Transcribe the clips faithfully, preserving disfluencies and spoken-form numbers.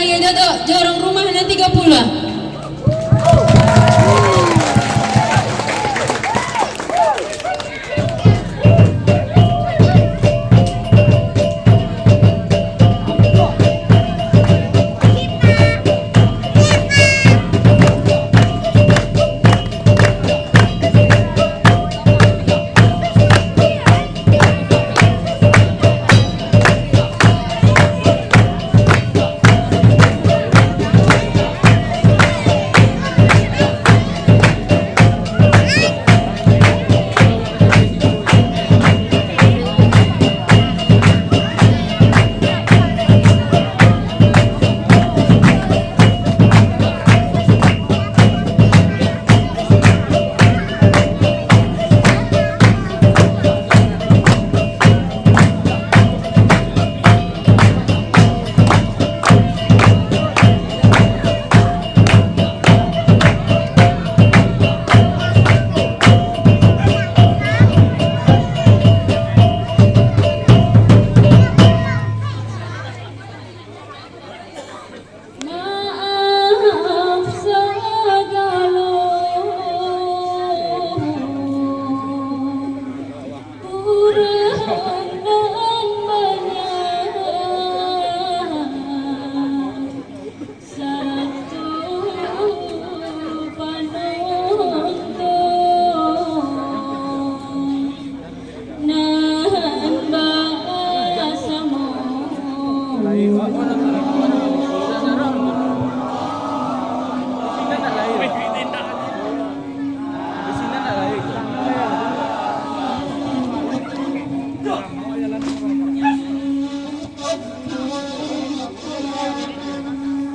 Ayo, Datuk, jo urang rumah nan tigo puluah. Maaf sagalo, kurang nan banyak, sarato panonton. Nan basamo.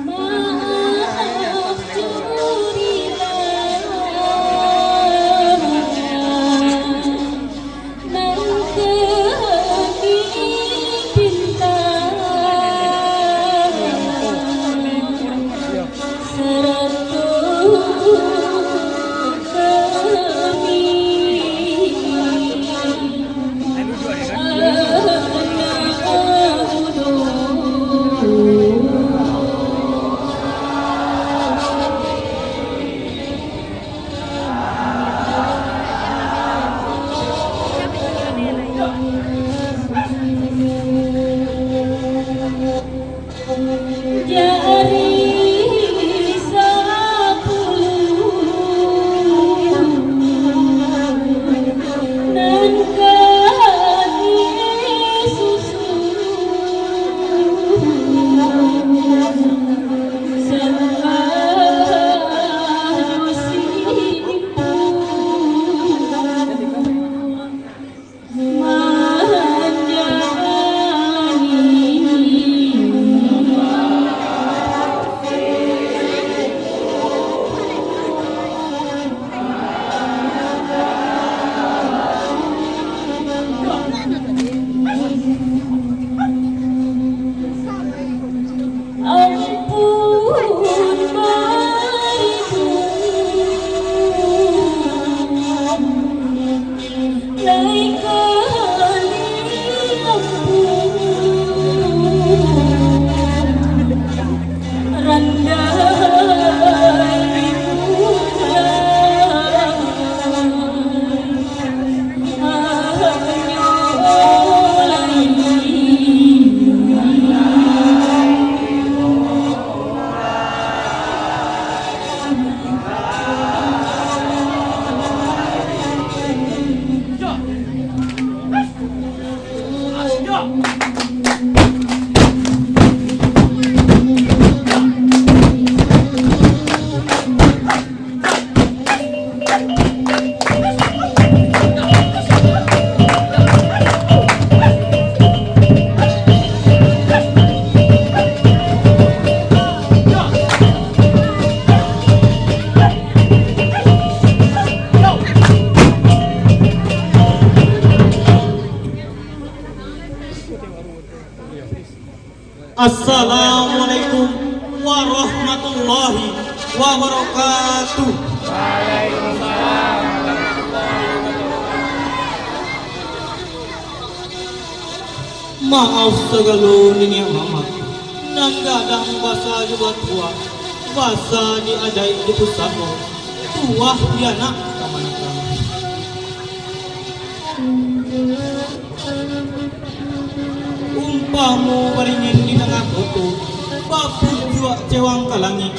Maaf, curilah. Nan kami pinta, sarato kami anak mudo. Jari sapuluah nan ka disusun, sambah jo simpang. Ampun baribu, lai kali ampun, randah ibu. Assalamualaikum warahmatullahi wabarakatuh. Maaf sagalo niniak mamak. Nan gadang basa jo batuah, basa di adaik di pusako, tuah di anak kamanakan. Umpamo baringin di tangah koto, bapucuak cewang ka langik,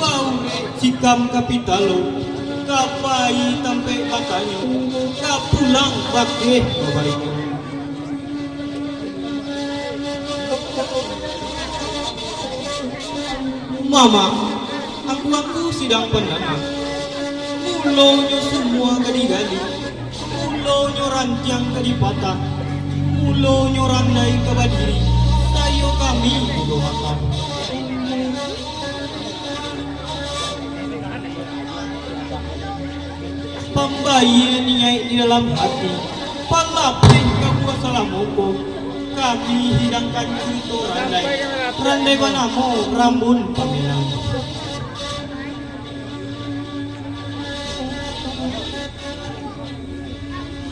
baurek cikam ka pitalo, ka pai tampek batanyo, ka pulang bakeh babarito. Mamak, angku-angku sidang pandanga, mulonyo sumua ka digali, mulonyo rantiang ka dipatah, mulonyo randai ka badiri, saiyo kami budo mata. Pambayie niaik di dalam hati, palapeh kabua salamo ko, kami hidangkan curito randai, randai banamo Rambun Paminang.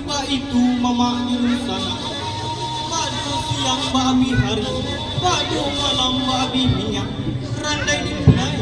Baitu mamak di dunsanak, pado siang baabih hari, pado malam baabih minyak, randai dimulai.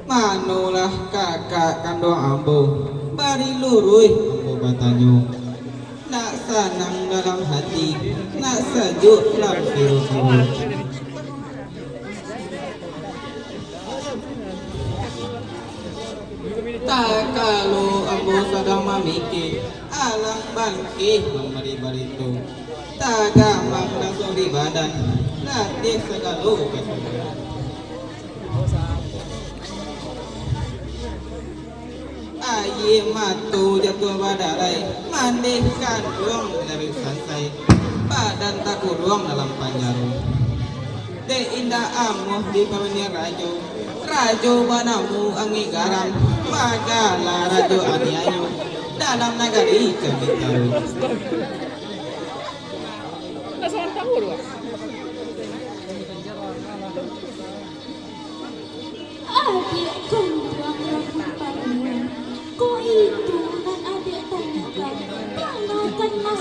Manolah kakak kanduang ambo, bari luruih ambo batanyo. Nak sanang dalam hati, nak sajuak dalam kiro-kiro. Takalo ambo sadang mamikir, alang bangkeh mambari barito. Tagamang raso di badan, latih sagalo kasadonyo. Aia mato jatuah badarai, mandeh kanduang dari sansai, badan takuruang dalam panjaro. Dek indak amuah dipamaniang rajo, rajo banamo Angek Garam, bagala rajo aniayo, dalam nagari Canditaro. Adiak kanduang Rambun Paminang, ko itu nan adiak tanyokan, tanyokanlah.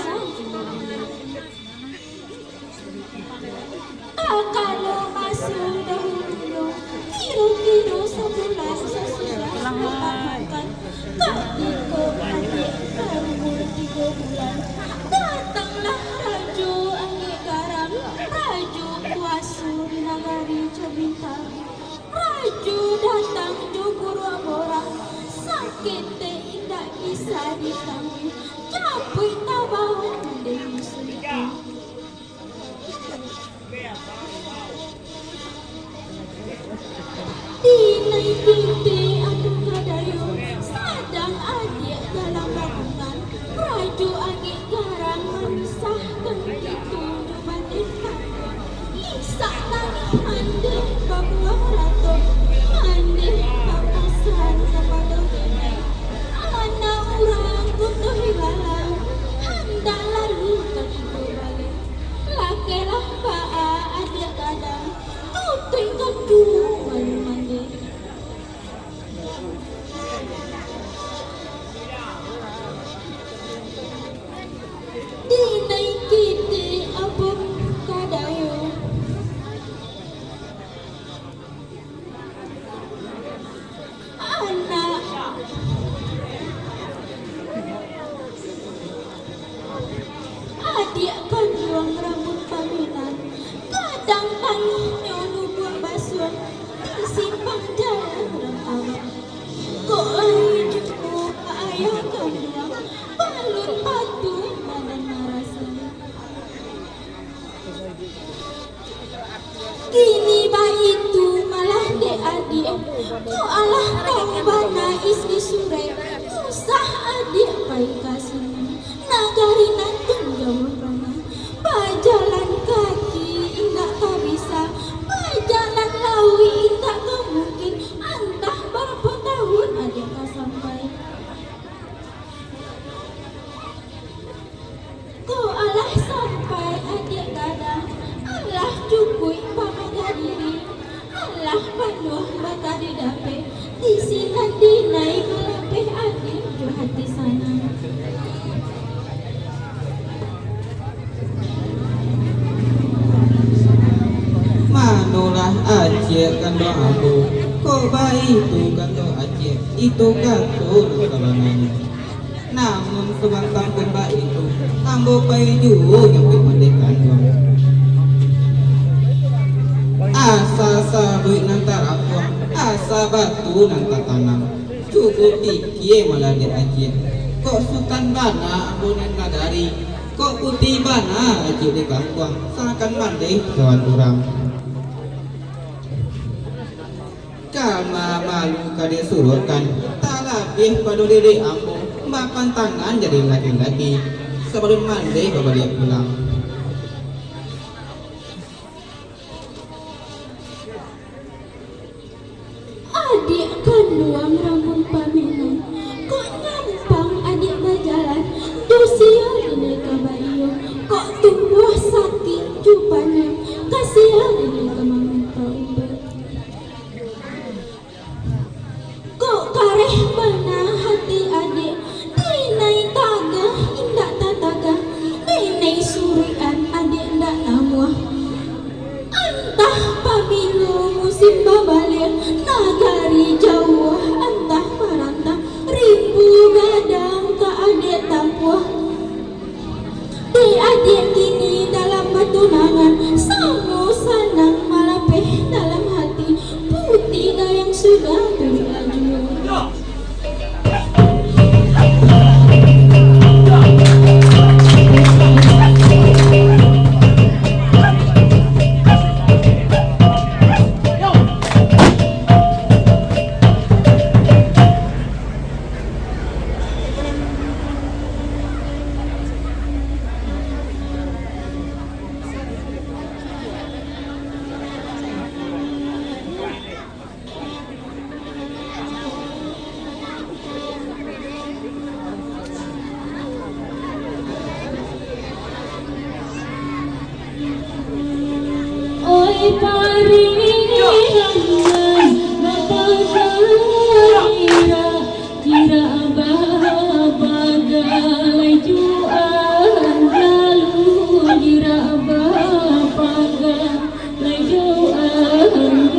Takalo maso dahulu, kiro-kiro sabulan sasudah ditanyokan, katiko adiak baumua tigo bulan, datanglah Rajo Angek Garam, rajo kuaso di nagari Canditaro. Rajo datang jo guruang borang, saketek indak Japuik tabau mandeh musuah tu. Dinai titi ambo ka dayuang, sadang adiak dalam bangunan, rajo angin garang mamisahkan itu jo mandeh kanduang. Isak tangih mandeh babuah rato, mandeh papasan kapado dinai. Anak urang Kuto Hilalang, handak lalu ka tigo baleh. Lakehlah baa adiak gadang, tutuik kanduang baru mandeh. Dinai kiti ambo ka dayuang. Anak. Adiak kanduang Ramun Paminan, gadang tangihnyo lubuak basuang, di simpang jalan urang awam. Kok lai juo ayah kanduang, balun patuik badan marasa. Kini baitu malah dek adiak, kok alah tau bana isi surek, usah adiak pai ka sinan, nagari nan tun jauah bana. Bajalan kaki indak ka bisa, bajalan lauik indak ka mungkin, antah barapo tahun adiak ka sampai. Kok alah sampai adiak gadang, alah cukuik pamagah diri, alah panuah batari dapek, di sinan dinai malapeh angin jo hati sanang. Manolah aciak kanduang ambo, kok baitu kato aciak, itu kato nan sabananyo. Namun sabantang pun baitu, ambo pai juo nyapuik mandeh kanduang. Asa saruik nan tarapuang, asa batu nan tatanam. Cubo pikie malah dek aciak, kok sutan bana ambo nan nagari, kok putiah bana aciak dek kanduang, sadangkan mandeh kawan urang. Ka ma-, malu ka disuruahkan, talabiah pado diri ambo, bapantangan jadi laki-laki, sabalun mandeh babaliak pulang. Adiak kanduang Ramun Paminan, kok nyampang adiak bajalan, jo sia dinai ka baiyo, kok tumbuah sakik jo paniang, ka sia dinai ka maminta ubat. Kok kareh bana hati adiak, dinai tagah indak tatagah, dinai suruikan adiak indak namuah. Antah pabilo musim babaliak, nagari jauah antah marantau, rimbo gadang ka adiak tampuah. Dek adiak kini dalam batunangan, samo sanang malapeh dalam hati, putiah gayang sudah turuik laju. Oi, paringan nan bapagairah, jirak bapaga lai juo anggalu, jirak bapaga lai juo anggalu.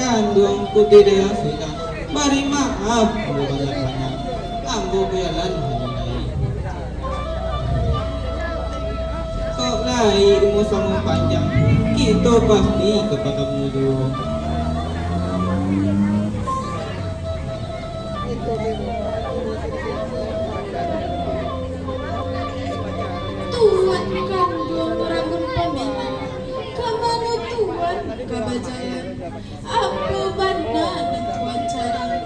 Kanduang Puti Dayang Sudah, bari maaf ambo banyak-banyak, ambo bajalan hanyo lai. Kok lai umua samo panjang, kito pasti ka batamu juo. Tuan kanduang Ragun Pamenan, ka mano tuan ka bajalan? Apo bana nan tuan cari?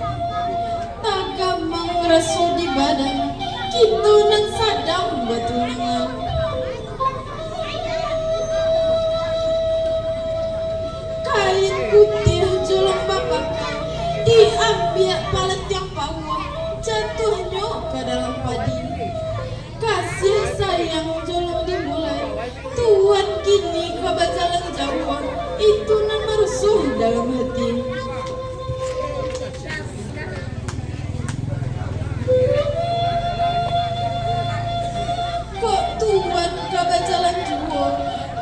Tagamang raso di badan, kito nan sadang batunangan. Kain putiah jolong babakak, diambiak palatiang pauah, jatuahnyo ka dalam padi. Kasiah sayang jolong dimulai, tuan kini ka bajalan jauah, itu nan marusuah dalam hati. Kok tuan ka bajalan juo,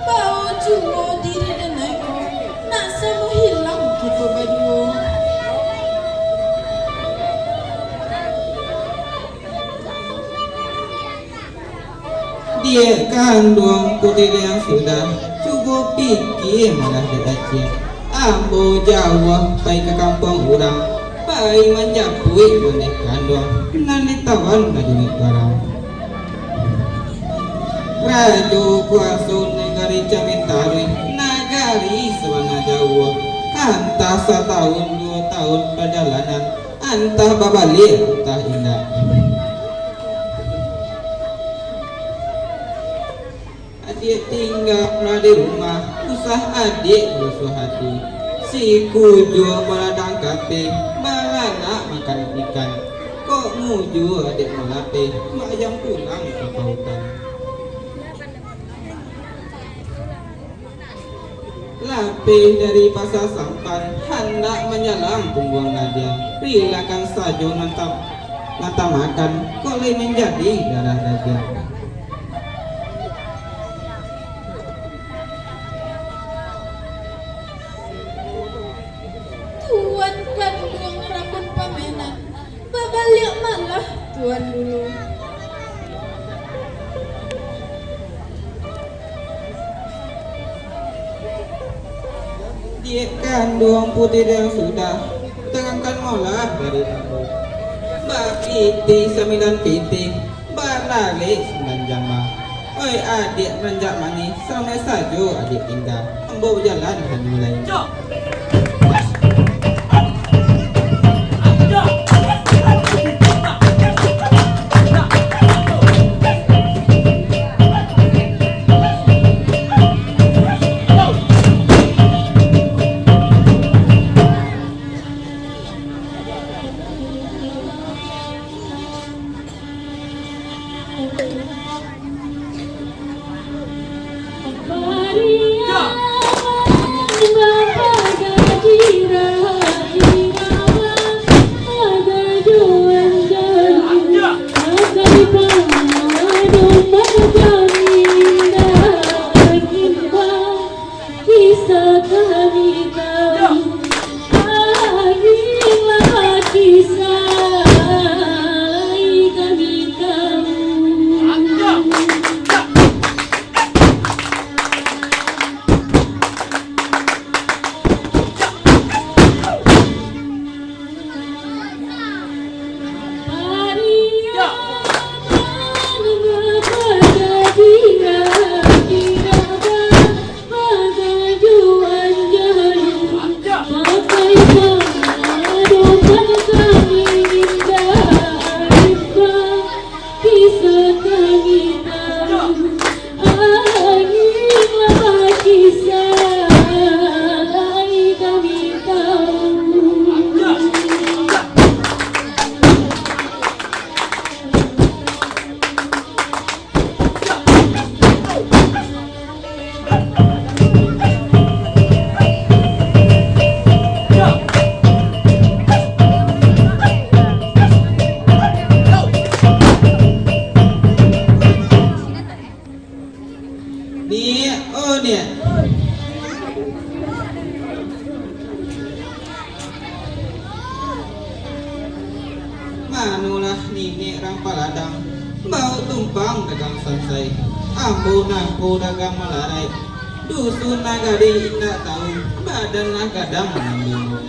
bao juo diri denai ko, nak samo hilang kito baduo. Diak kanduang Puti Dayang Sudah, cubo pikia malah dek Acil. Ambo jauah pai ka kampuang urang, pai manjapuik maneh kanduang, nan ditawan ka duit barang. Rajo kuaso nagari Camin Taruih, nagari sabana jauah, antah satahun duo tahun pajalanan, antah babaliak, antah indak. Adiak tingga lah di rumah, usah adiak rusuah hati. Sikujua baladang kapeh, baranak makan ikan. Kok mujua adiak malapeh, mayam pulang ka pautan. Lapeh dari Pasa Sampan, handak manjalang pungguang nadiang. Rilakan sajo nan tam-, nan tamakan, kok lai manjadi darah dagiang. Tuan kanduang Ragun Pamenan, babaliak malah tuan dulu. Diak kanduang Puti Dayang Sudah, tarangkan molah dari ambo. Bapitih sambilan pitih, balalek sambilan jamba. Oi adiak nan jak manih, samo sajo adiak tingga. Ambo bajalan hanyo lai. Kisah kami tahu, akhirlah kisah lai kami tahu. Niak, oh niak. Sai, ambo nangko dagang malarai. Dusun nagari indak tahu, badan lah gadang mangambang.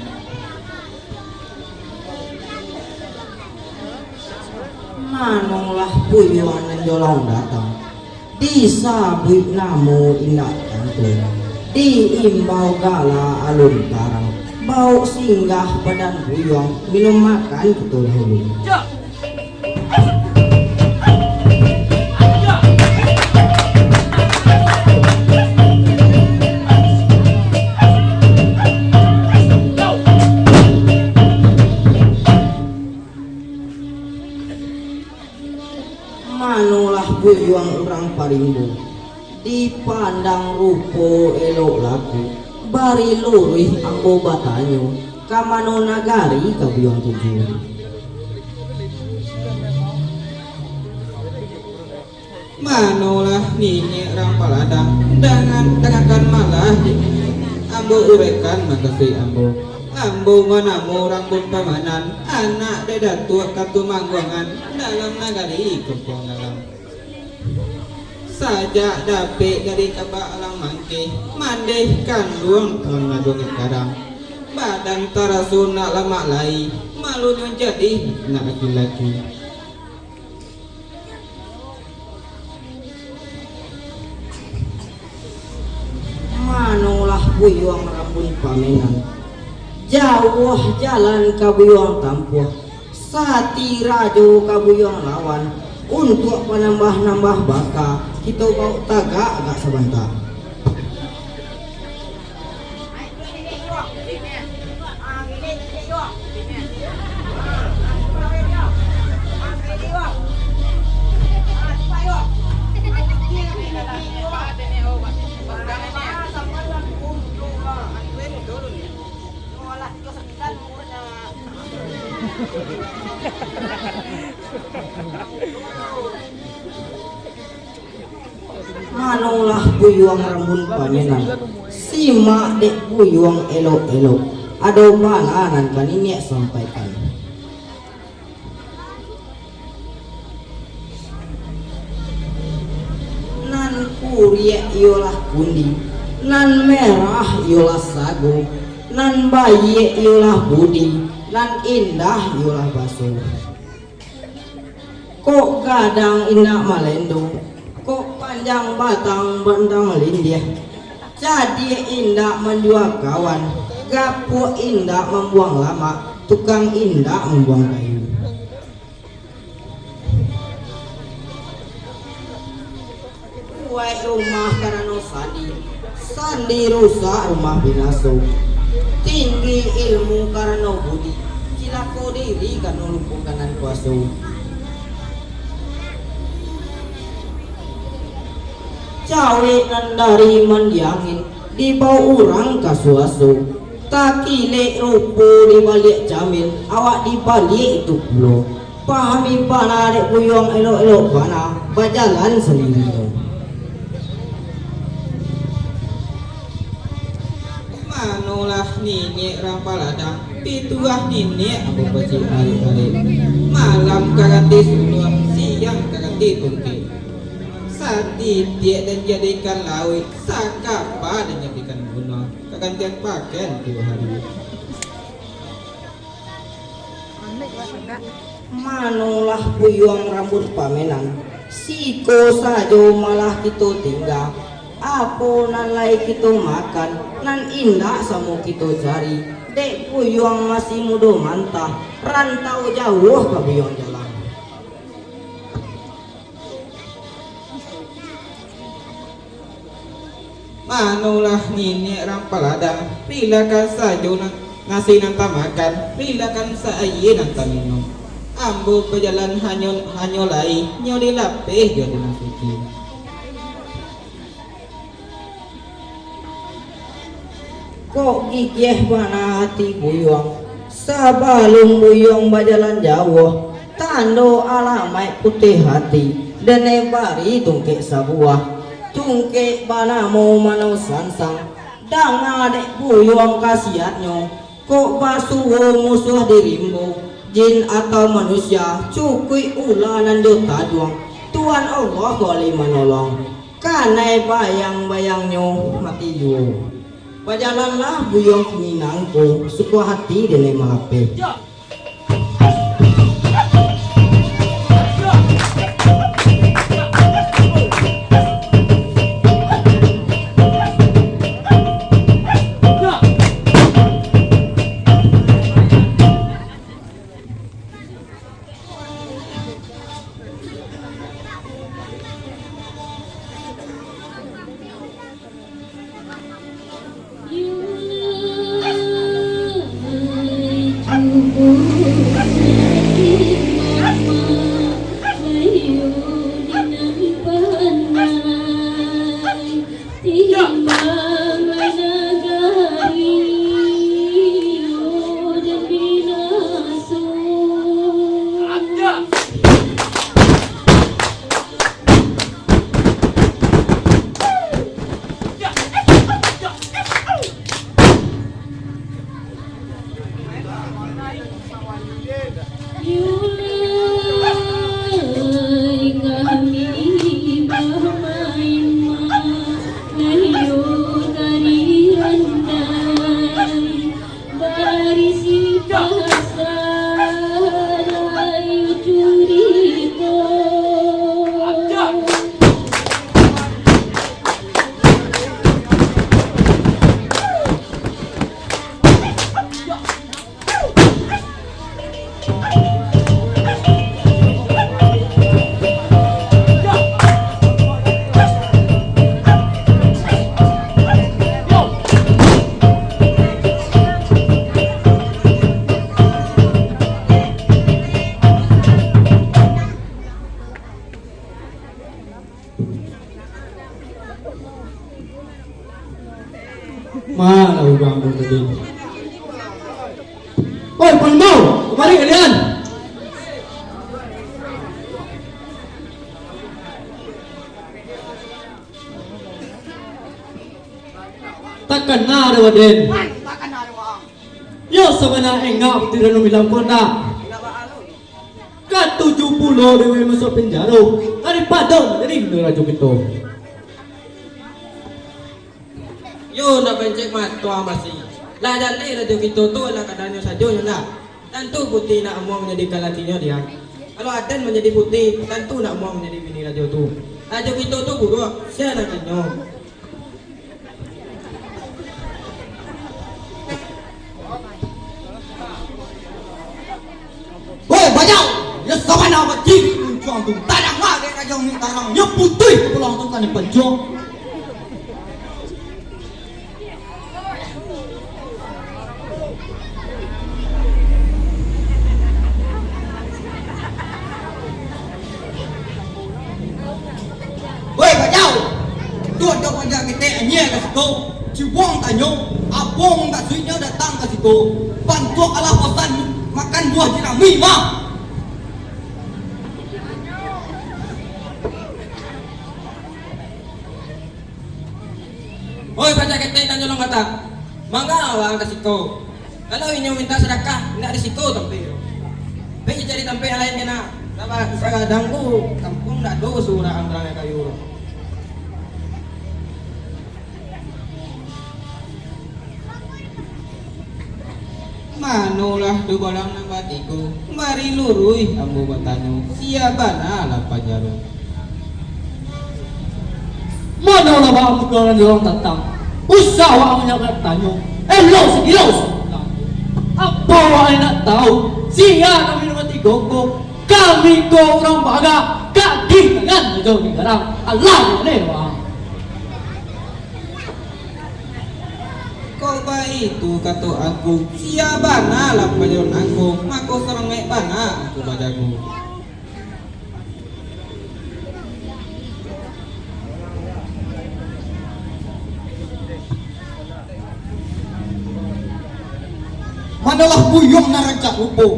Manolah buyuang nan jolong datang, disabuik namo indak tantu, diimbau gala alun tarang, baok singgah padan buyuang, minum makan kito dahulu. Manolah buyuang urang parimbo, dipandang rupo elok laku, bari luruih ambo batanyo, ka mano nagari ka buyuang tuju? Manolah niniak rang paladang, dangan, dangakan malah, ambo uraikan makasuik ambo. Ambo manamo Rambun Pamenan, anak dek Datuak Katumangguangan, dalam nagari Kampuang Dalam. Sajak dapek dari kaba alang mangkeh, mandeh kanduang tuan ladung kadang. Badan taraso nak lamak lai, malunyo jadi nak laki-laki. Manolah buyuang Rambun Pamenan, jauah jalan ka buyuang tampuah, satirajo ka buyuang lawan, untuak panambah-nambah baka, kito baok tagak agak sabanta. Manolah buyuang Rambun Pamenan, simak dek buyuang elok-elok, ado bana nan ka niniak sampaikan. Nan kuriak iyolah kundi, nan merah iyolah sago, nan baiak iyolah budi, nan indah iyolah baso. Kok gadang indak malendo, kok panjang batang bantang lindiah. Cadiak indak manjua kawan, gapuak indak mambuang lamak, tukang indak mambuang kayu. Kuwaik rumah karano sandi, sandi rusak rumah binaso. Tinggi ilmu karano budi, cilako diri karano lupo ka nan kuwaso. Cawek nan dari mandiangin, dibaok urang ka suaso. Takilek rupo di baliak camin, awak di baliak itu pulo. Pahami bana dek buyuang elok-elok bana, bajalan sandirinyo. Manolah niniak rang paladang, pituah niniak ambo pacik arik-arik. Malam karanti suluah, siang karanti tungkek. Satitiak den jadikan lauik, sakapa den jadikan bunuah, kagantian pakaian tiok hari. Manolah buyuang rambut pamenan, siko sajo malah kito tingga. Apo nan lai kito makan, nan indak samo kito cari. Dek buyuang masih mudo mantah, rantau jauah ka buyuang jalang. Manolah niniak rang paladang, rilakan sajo nan, nasi nan tamakan, rilakan sa-, aia nan taminum. Ambo bajalan hanyo, hanyo lai, nyo dilapeh jo dinasuki. Kok gigiah bana ati buyuang, sabalun buyuang bajalan jauah, tando alamaik putiah ati, denai bari tungkek sabuah. Tungkek banamo mano sansang, danga dek buyuang kasiatnyo, kok basuo musuah di rimbo, jin atau manusia, cukuik ula nan jo tajuang. Tuhan Allah kok lai manolong, kanai bayang-bayangnyo mati juo. Bajalanlah Buyuang Kuminang ko, suko hati denai malapeh. Ma lah urang tu tadi? Oi, Pandu, kamari kalian! Takana dek Waden. Yo, sabana engak Puti Ranu bilang ko ndak? Katuju pulo dek masuak pinjaro, daripado manjadi rajo kito. Yo, ndak pancek mato ang basi. Lah jaleh rajo kito tu, alah kadanyo sajo nyo ndak? Tantu Puti nak amuah manjadi kalakinyo dia. Kalau Aden manjadi Puti, tantu nak amuah manjadi bini rajo tu. Rajo kito tu buruak, sia nak inyo. Woi, Bajau! Yo sabana baciri muncuang tu. Tadanga dek rajo ni tarang. Nyo putuih pulang tu kan dipancuang. Woi, Bajau! Tu ado panjak ketek anyia ka siko, cubo ang tanyo, apo mukasuiknyo datang ka siko? Pantuak alah bosan makan buah jirami, mah! Oi, panjak ketek nan nyolong kata, manga waang ka siko. Kalau inyo minta sadakah, indak di siko tampek. Pai cari tampek nan lain kena. Sabab sagadang tu kampuang ndak ado surang urang nan kayo. Manolah dubalang nan batigo, mari luruih ambo batanyo, sia bana lah panjaro. Manolah baa pulo nan urang tatang, usah waang banyak batanyo, elok sagilo sapulang. Apo waang indak tau, sia kami nan batigo ko, kami ko urang bagak, kaki tangan jo digarang, alah jaleh waang. Kok baitu kato angku, sia bana lah pajalan angku, mako samangaik bana angku bajago. Manolah buyuang nan rancak lupo.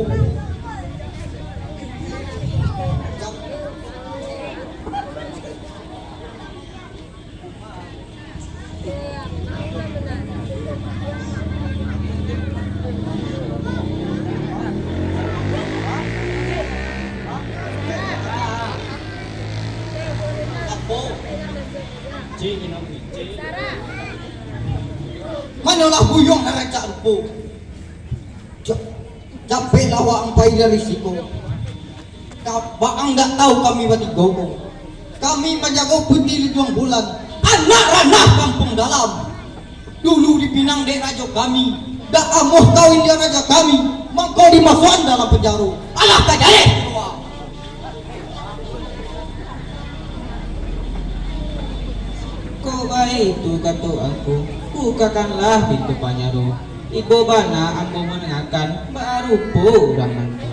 Manolah buyuang nan rancak rupo. Ca-, capeklah waang pai dari siko. Ka-, waang dak tahu kami batigo ko. Kami manjago Puti Lituang Bulan, anak ranah Kampuang Dalam. Dulu dipinang dek rajo kami, dak amuah kawin jo rajo kami, mangko dimasuakan dalam panjaro. Alah ka jaleh! Kok baitu kato angku, bukakanlah pintu panjaro. Ibo bana ambo mandangakan, baa rupo urang mantap.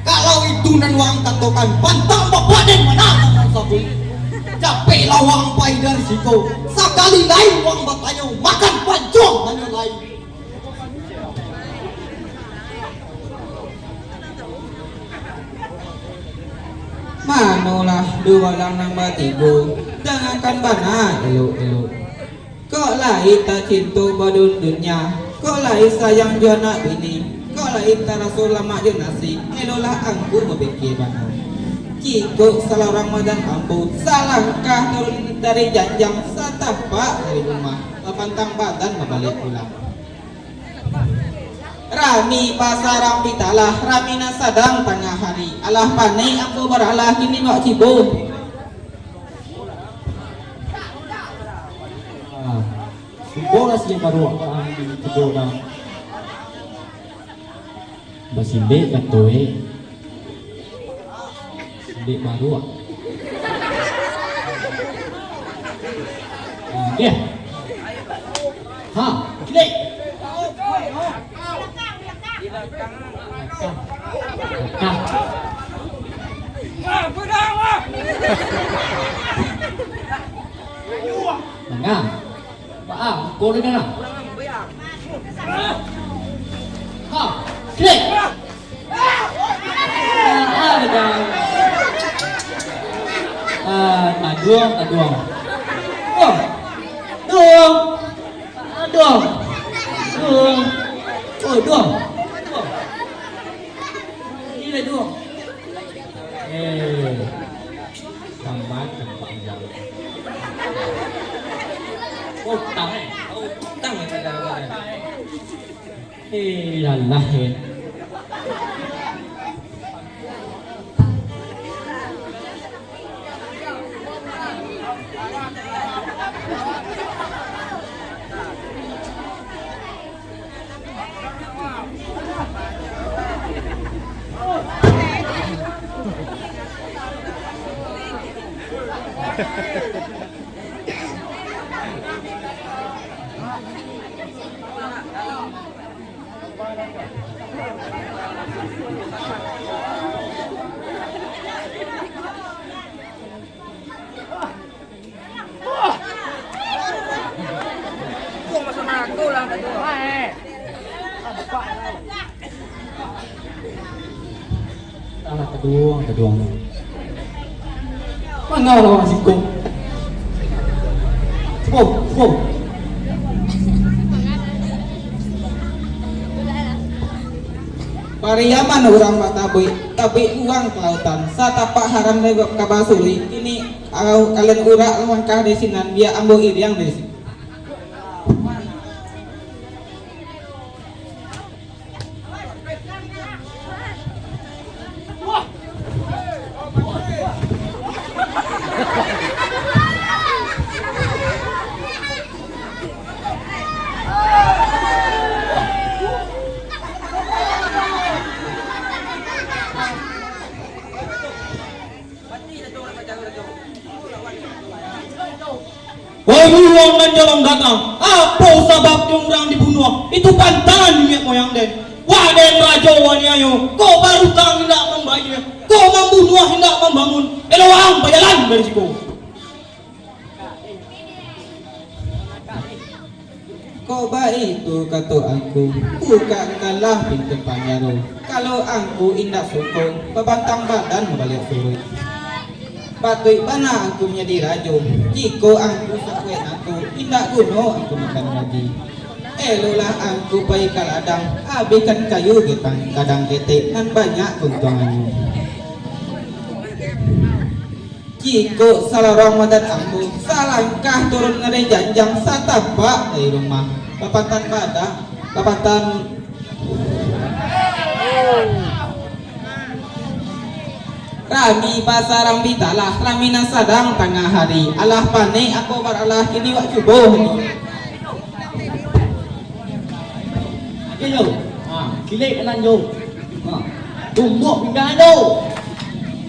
Kalau itu nan waang katokan, pantang bapaden mana kamu sabut. Capeklah waang pai dari siko. Sakali lai waang batanyo, makan pancuang tanyo lai. Manolah duo balang nan batigo, dangakan bana elok-elok. Kok lai tacinto badunia, kok lai sayang jo anak bini, kok lai taraso lamak jo nasib, eloklah angku bapikia bana. Jikok salah Ramadan ambo, salangkah turun dari janjang, satapak dari rumah, bapantang badan babaliak pulang. Rami pasarang pitalah, rami nan sadang tangah hari, alah panek ambo baralah, kini bak cibo. Ah, subo lah siap baruak, ah, di tigo urang. Basimbek kato, eh. Simbek baruak. Ah, dia. Ha, simbek. Belakang. Belakang. Tangah. Baa, muko den lah. Ha, klik. Ah, ah, dah. Ah, taduang, taduang. Oh, duang. Ah, duang. Duang. Oh, duang. Duang. Ini lah duang. Eh. Sambat, sambat. Utang, eh. Utang, eh, kadang-kadang. Eh, alah, eh. Alah, taduang, taduang. Manga lah urang siko. Siko, siko. Pariaman urang batabuik, tabuik urang ka lautan, satapak haram dari ka basuruik, kini Au, kalian urak langkah dari sinan, bia ambo iriang dari siko. Wahai buruang nan jalong datang, apo sababnyo urang dibunuah? Itu pantangan niniak moyang den. Wah den rajo aniayo, kok barutang indak mambayia, kok mambunuah indak mambangun. Elok ang bajalan dari siko. Kok baitu kato angku, bukakanlah pintu panjaro. Kalau angku indak suko, babantang badan mambaliak suruik. Patuik bana angku manjadi rajo, jikok angku sakuek nangko, indak guno angku makan gaji. Eloklah angku pai ka ladang, abihkan kayu getang gadang ketek nan banyak kauntuangannyo. Iko salorong madan ambo, salangkah turun dari janjang, satapak dari rumah. Lapatan badak, lapatan rami basarang bitalah, rami nan sadang tangah hari. Alah panek ambo baralah, kini wak cubo. Oke, Jo. Ha, kilek kanan, Jo. Ha. Tumbuk pinggang, Jo.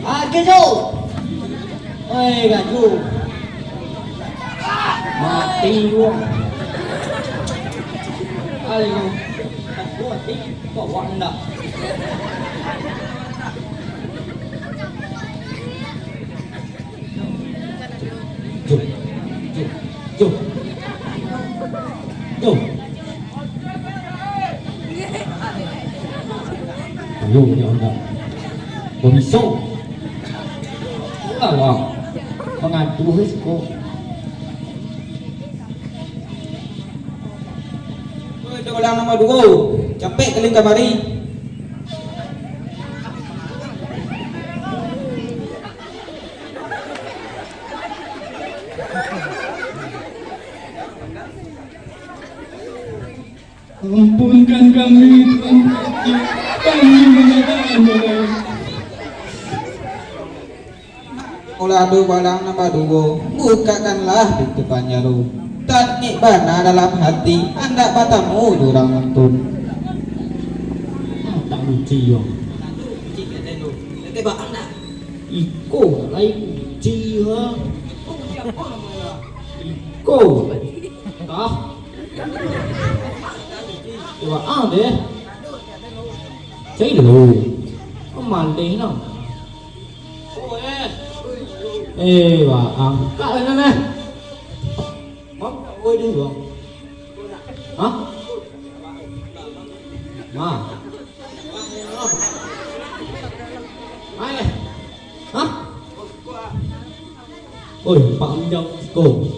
Ha, oke, Jo. Oi, gaju. Mati, Jo. Ayo. Mati. Kok wak ndak? Jo, jo, jo, jo. Ayo, ya Allah. Babiso. Alah, mangadu siko. Oi, ulang nomor duo. Capek kalian kamari. Ampunkan kami, Tuhan. Kami menyatakan, Tuhan. Ulah ado balang nan baduo, bukakanlah pintu panjaro. Tangik bana dalam hati, andak batamu jo urang mantun. Tak lucu, yo. Iko lai kunci, ha. Iko. Ah. Coba ah deh. Cai lu. Kemandeh no. Eh, wah, angkat lah, nah. Bang, oi, dulu, Bang. Hah? Ma. Mai. Hah? Oi, Pak Minjau Siko.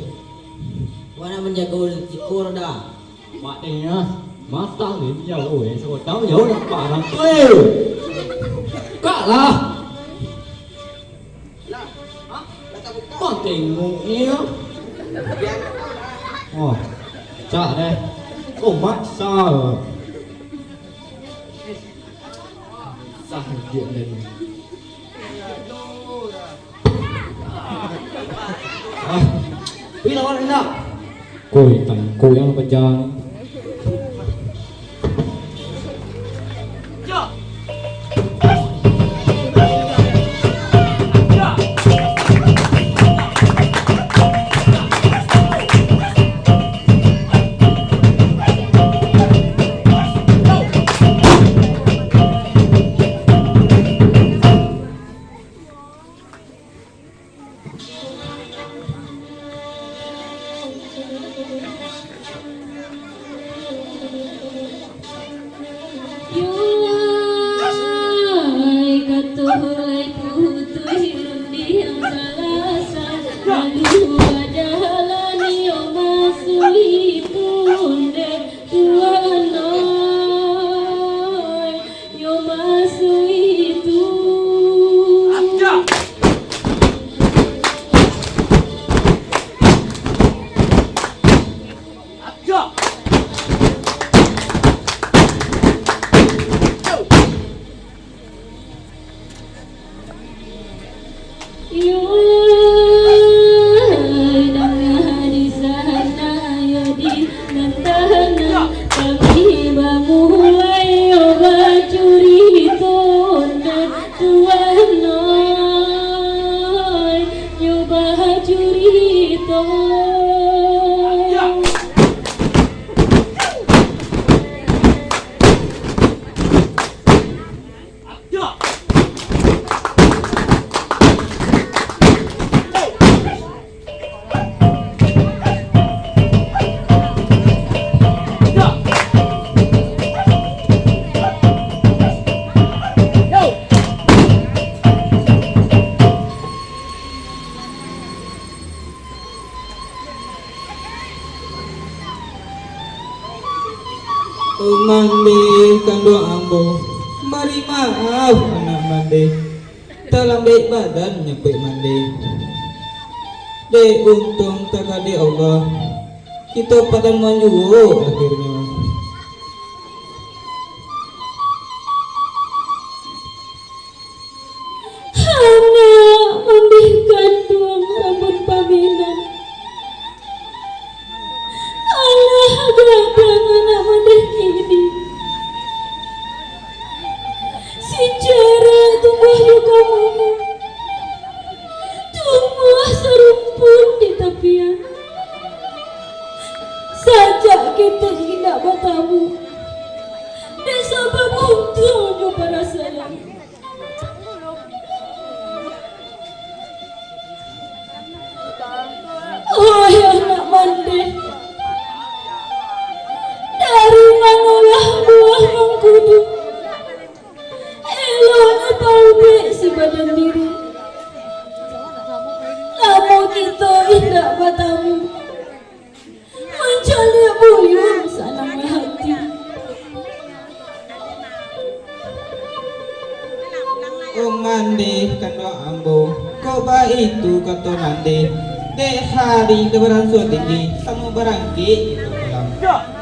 Wah, nak manjago Siko dah. Mak tengah matang ni, jauh, eh, sabatang jauh nampak urang tu, eh. Kak lah. Mak tengok ni, ya. Oh, cak deh. Oh, mak sal. Sah dia ni. Ah, pi lawan indak? Koi, tangkoi yang pejang. Yo lai, kato lai putuih rundiang salasa, lalu bajalan iyo masuak itu ndeh. Tuan oi, nyo masuak itu. Iyo lai, danga di sana, yo di nan tahanan, kami bamulai yo bacurito, nan tuan oi, yo bacurito. Mandeh kanduang ambo, bari maaf anak mandeh, talambek badan nyapuik mandeh. Dek untuang takadek Allah, kito padamuan juo akhirnyo. Anak mandeh kanduang rambut pamenan. Alah gadang anak mandeh kini. Sicara tumbuah di kamumu, tumbuah sarumpun di tapian. Sajak ketek indak batamu, dek sabab untuang jo parasaian. Oih anak mandeh, dari manolah buah mangkudu, eloknyo paubek si badan diri. Lamo kito indak batamu, mancaliak buyuang sanang hati. Oh mandeh kanduang ambo, kok baitu kato mandeh, dek hari lah baransua tinggi, samo barangkek kito pulang.